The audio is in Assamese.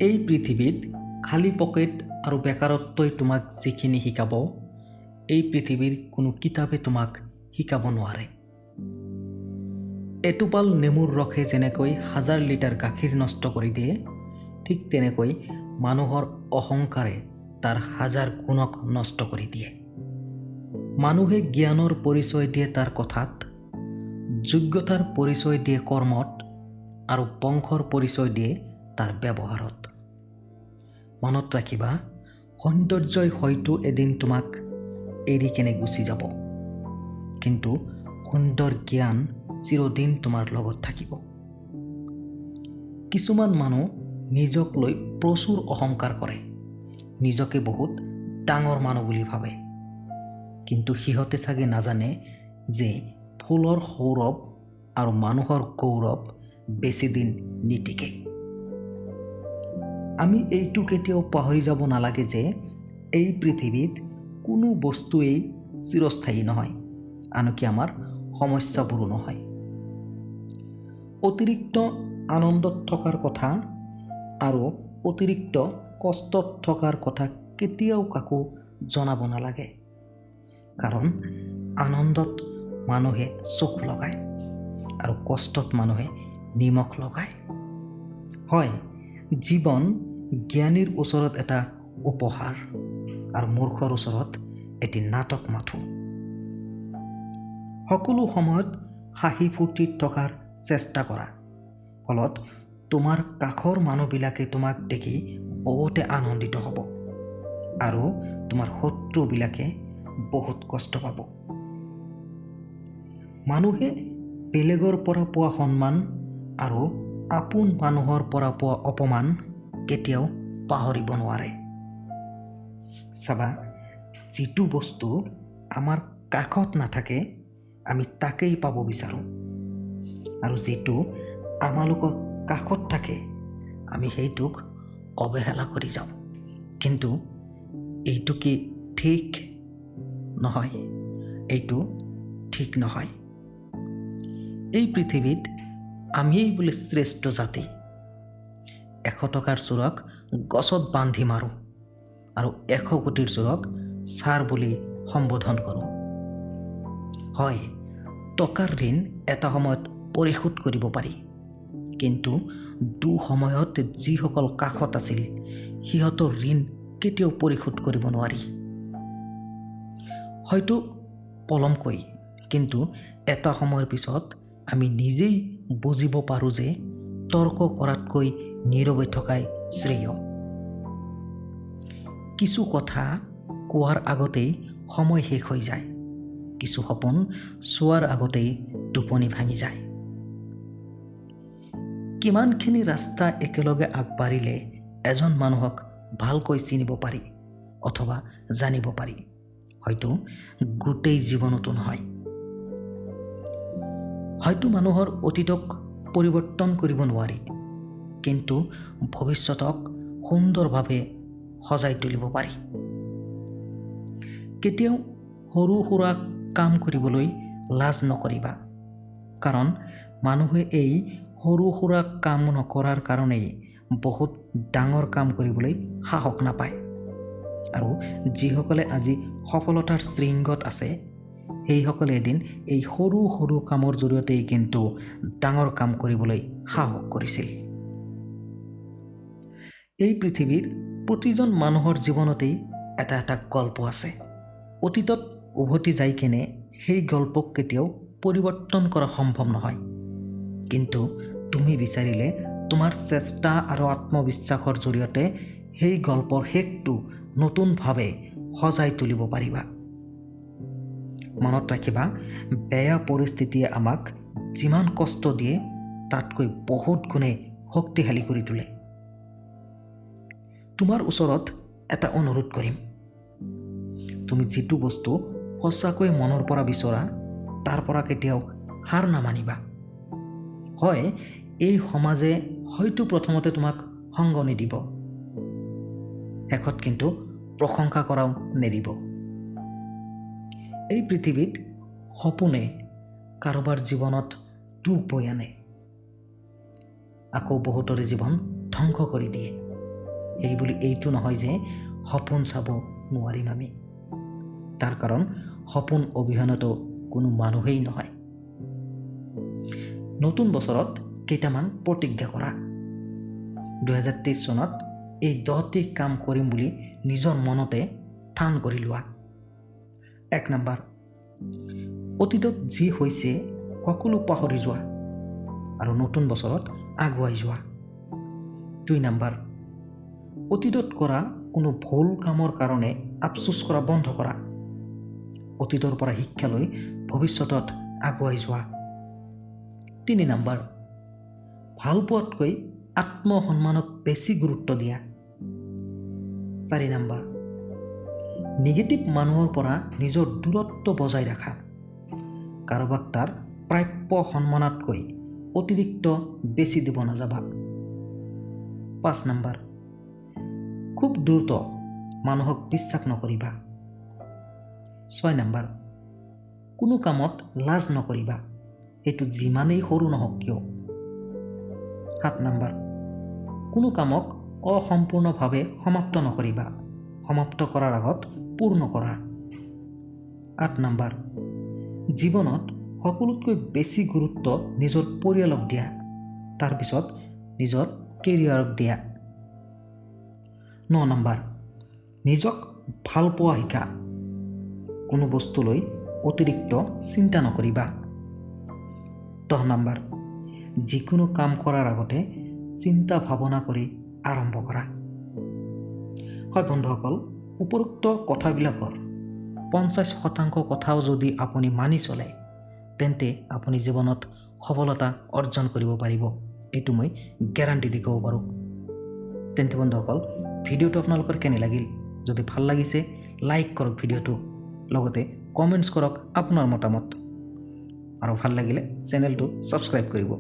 এই পৃথিৱীত খালী পকেট আৰু বেকাৰত্বই তোমাক যিখিনি শিকাব, এই পৃথিৱীৰ কোনো কিতাপে তোমাক শিকাব নোৱাৰে। এটোপাল নেমুৰ ৰসে যেনেকৈ হাজাৰ লিটাৰ গাখীৰ নষ্ট কৰি দিয়ে, ঠিক তেনেকৈ মানুহৰ অহংকাৰে তাৰ হাজাৰ গুণক নষ্ট কৰি দিয়ে। মানুহে জ্ঞানৰ পৰিচয় দিয়ে তাৰ কথাত, যোগ্যতাৰ পৰিচয় দিয়ে কৰ্মত আৰু বংশৰ পৰিচয় দিয়ে তাৰ ব্যৱহাৰত। মনত ৰাখিবা, সৌন্দৰ্যই হয়তো এদিন তোমাক এৰি কেনে গুচি যাব, কিন্তু সুন্দৰ জ্ঞান চিৰদিন তোমাৰ লগত থাকিব। কিছুমান মানুহ নিজক লৈ প্ৰচুৰ অহংকাৰ কৰে, নিজকে বহুত ডাঙৰ মানুহ বুলি ভাবে। কিন্তু সিহঁতে চাগে নাজানে যে ফুলৰ সৌৰভ আৰু মানুহৰ গৌৰৱ বেছিদিন নিটিকে। আমি এইটো কেতিয়াও পাহৰি যাব নালাগে যে এই পৃথিৱীত কোনো বস্তুৱেই চিৰস্থায়ী নহয়, আনকি আমাৰ সমস্যাবোৰো নহয়। অতিৰিক্ত আনন্দত থকাৰ কথা আৰু অতিৰিক্ত কষ্টত থকাৰ কথা কেতিয়াও কাকো জনাব নালাগে, কাৰণ আনন্দত মানুহে চকু লগায় আৰু কষ্টত মানুহে নিমখ লগায়। হয়, জীৱন জ্ঞানীৰ ওচৰত এটা উপহাৰ আৰু মূৰ্খৰ ওচৰত এটি নাটক মাথোঁ। সকলো সময়ত হাঁহি ফূৰ্তিত থকাৰ চেষ্টা কৰা, ফলত তোমাৰ কাষৰ মানুহবিলাকে তোমাক দেখি বহুতে আনন্দিত হ'ব আৰু তোমাৰ শত্ৰুবিলাকে বহুত কষ্ট পাব। মানুহে বেলেগৰ পৰা পোৱা সন্মান আৰু আপোন মানুহৰ পৰা পোৱা অপমান কেতিয়াও পাহৰিব নোৱাৰে। চাবা, যিটো বস্তু আমাৰ কাষত নাথাকে, আমি তাকেই পাব বিচাৰোঁ আৰু যিটো আমালোকৰ কাষত থাকে, আমি সেইটোক অৱহেলা কৰি যাওঁ। কিন্তু এইটো কি ঠিক নহয়? এইটো ঠিক নহয়। এই পৃথিৱীত আমিয়েই বোলে শ্ৰেষ্ঠ জাতি। 100 টকাৰ চোৰক গছত বান্ধি মাৰোঁ আৰু 100 কোটিৰ চোৰক ছাৰ বুলি সম্বোধন কৰোঁ। হয়, টকাৰ ঋণ এটা সময়ত পৰিশোধ কৰিব পাৰি, কিন্তু দুঃসময়ত যিসকল কাষত আছিল, সিহঁতৰ ঋণ কেতিয়াও পৰিশোধ কৰিব নোৱাৰি। হয়তো পলমকৈ, কিন্তু এটা সময়ৰ পিছত আমি নিজেই বুজিব পাৰোঁ যে তৰ্ক কৰাতকৈ নীৰৱে থকাই শ্ৰেয়। কিছু কথা কোৱাৰ আগতেই সময় শেষ হৈ যায়, কিছু সপোন চোৱাৰ আগতেই টোপনি ভাঙি যায়। কিমানখিনি ৰাস্তা একেলগে আগবাঢ়িলে এজন মানুহক ভালকৈ চিনিব পাৰি অথবা জানিব পাৰি, হয়তো গোটেই জীৱনতো নহয়। হয়তো মানুহৰ অতীতক পৰিৱৰ্তন কৰিব নোৱাৰি, কিন্তু ভৱিষ্যতক সুন্দৰভাৱে সজাই তুলিব পাৰি। কেতিয়াও সৰু সুৰা কাম কৰিবলৈ লাজ নকৰিবা, কাৰণ মানুহে এই সৰু সুৰা কাম নকৰাৰ কাৰণেই বহুত ডাঙৰ কাম কৰিবলৈ সাহস নাপায়। আৰু যিসকলে আজি সফলতাৰ শৃংগত আছে, সেইসকলে এদিন এই সৰু সৰু কামৰ জৰিয়তেই কিন্তু ডাঙৰ কাম কৰিবলৈ সাহস কৰিছিল। এই পৃথিৱীৰ প্ৰতিজন মানুহৰ জীৱনতেই এটা এটা গল্প আছে। অতীতত উভতি যাই কেনে সেই গল্পক কেতিয়াও পৰিৱৰ্তন কৰা সম্ভৱ নহয়, কিন্তু তুমি বিচাৰিলে তোমাৰ চেষ্টা আৰু আত্মবিশ্বাসৰ জৰিয়তে সেই গল্পৰ শেষটো নতুনভাৱে সজাই তুলিব পাৰিবা। মনত ৰাখিবা, বেয়া পৰিস্থিতিয়ে আমাক যিমান কষ্ট দিয়ে, তাতকৈ বহুত গুণে শক্তিশালী কৰি তোলে। তোমাৰ ওচৰত এটা অনুৰোধ কৰিম। তুমি যিটো বস্তু সঁচাকৈ মনৰ পৰা বিচৰা, তাৰ পৰা কেতিয়াও হাৰ নামানিবা। হয়, এই সমাজে হয়তো প্ৰথমতে তোমাক সংগ নিদিব, শেষত কিন্তু প্ৰশংসা কৰাও নেৰিব। এই পৃথিৱীত সপোনে কাৰোবাৰ জীৱনত দুখ বৈ আনে, আকৌ বহুতৰে জীৱন ধ্বংস কৰি দিয়ে। সেই বুলি এইটো নহয় যে সপোন চাব নোৱাৰিম আমি। তাৰ কাৰণ সপোন অবিহনেতো কোনো মানুহেই নহয়। নতুন বছৰত কেইটামান প্ৰতিজ্ঞা কৰা। 2023 চনত এই 10টি কাম কৰিম বুলি নিজৰ মনতে থান কৰি লোৱা। 1 নম্বৰ, অতীতত যি হৈছে সকলো পাহৰি যোৱা আৰু নতুন বছৰত আগুৱাই যোৱা। 2 নম্বৰ, অতীতত কৰা কোনো ভুল কামৰ কাৰণে আফচোচ কৰা বন্ধ কৰা। অতীতৰ পৰা শিক্ষা লৈ ভৱিষ্যতত আগুৱাই যোৱা। 3 নম্বৰ, ভাল পোৱাতকৈ আত্মসন্মানক বেছি গুৰুত্ব দিয়া। 4 নম্বৰ, নিগেটিভ মানুহৰ পৰা নিজৰ দূৰত্ব বজাই ৰাখা। কাৰোবাক তাৰ প্ৰাপ্য সন্মানতকৈ অতিৰিক্ত বেছি দিব নাযাবা। 5 নম্বৰ, খুব দ্ৰুত মানুহক বিশ্বাস নকৰিবা। 6 নম্বৰ, কোনো কামত লাজ নকৰিবা, সেইটো যিমানেই সৰু নহওক কিয়। 7 নম্বৰ, কোনো কামক অসম্পূৰ্ণভাৱে সমাপ্ত নকৰিবা, সমাপ্ত কৰাৰ আগত পূৰ্ণ কৰা। 8 নম্বৰ, জীৱনত সকলোতকৈ বেছি গুৰুত্ব নিজৰ পৰিয়ালক দিয়া, তাৰপিছত নিজৰ কেৰিয়াৰক দিয়া। 9 নম্বৰ, নিজক ভাল পোৱা শিকা। কোনো বস্তুলৈ অতিৰিক্ত চিন্তা নকৰিবা। 10 নম্বৰ, যিকোনো কাম কৰাৰ আগতে চিন্তা ভাৱনা কৰি আৰম্ভ কৰা। হয় বন্ধুসকল, উপৰোক্ত কথাবিলাকৰ 50% কথাও যদি আপুনি মানি চলে, তেন্তে আপুনি জীৱনত সফলতা অৰ্জন কৰিব পাৰিব। এইটো মই গেৰাণ্টি দি ক'ব পাৰোঁ। তেন্তে বন্ধুসকল, ভিডিঅ'টো আপোনালোকৰ কেনে লাগিল? যদি ভাল লাগিছে লাইক কৰক ভিডিঅ'টো, লগতে কমেণ্টছ কৰক আপোনাৰ মতামত, আৰু ভাল লাগিলে চেনেলটো ছাবস্ক্ৰাইব কৰিব।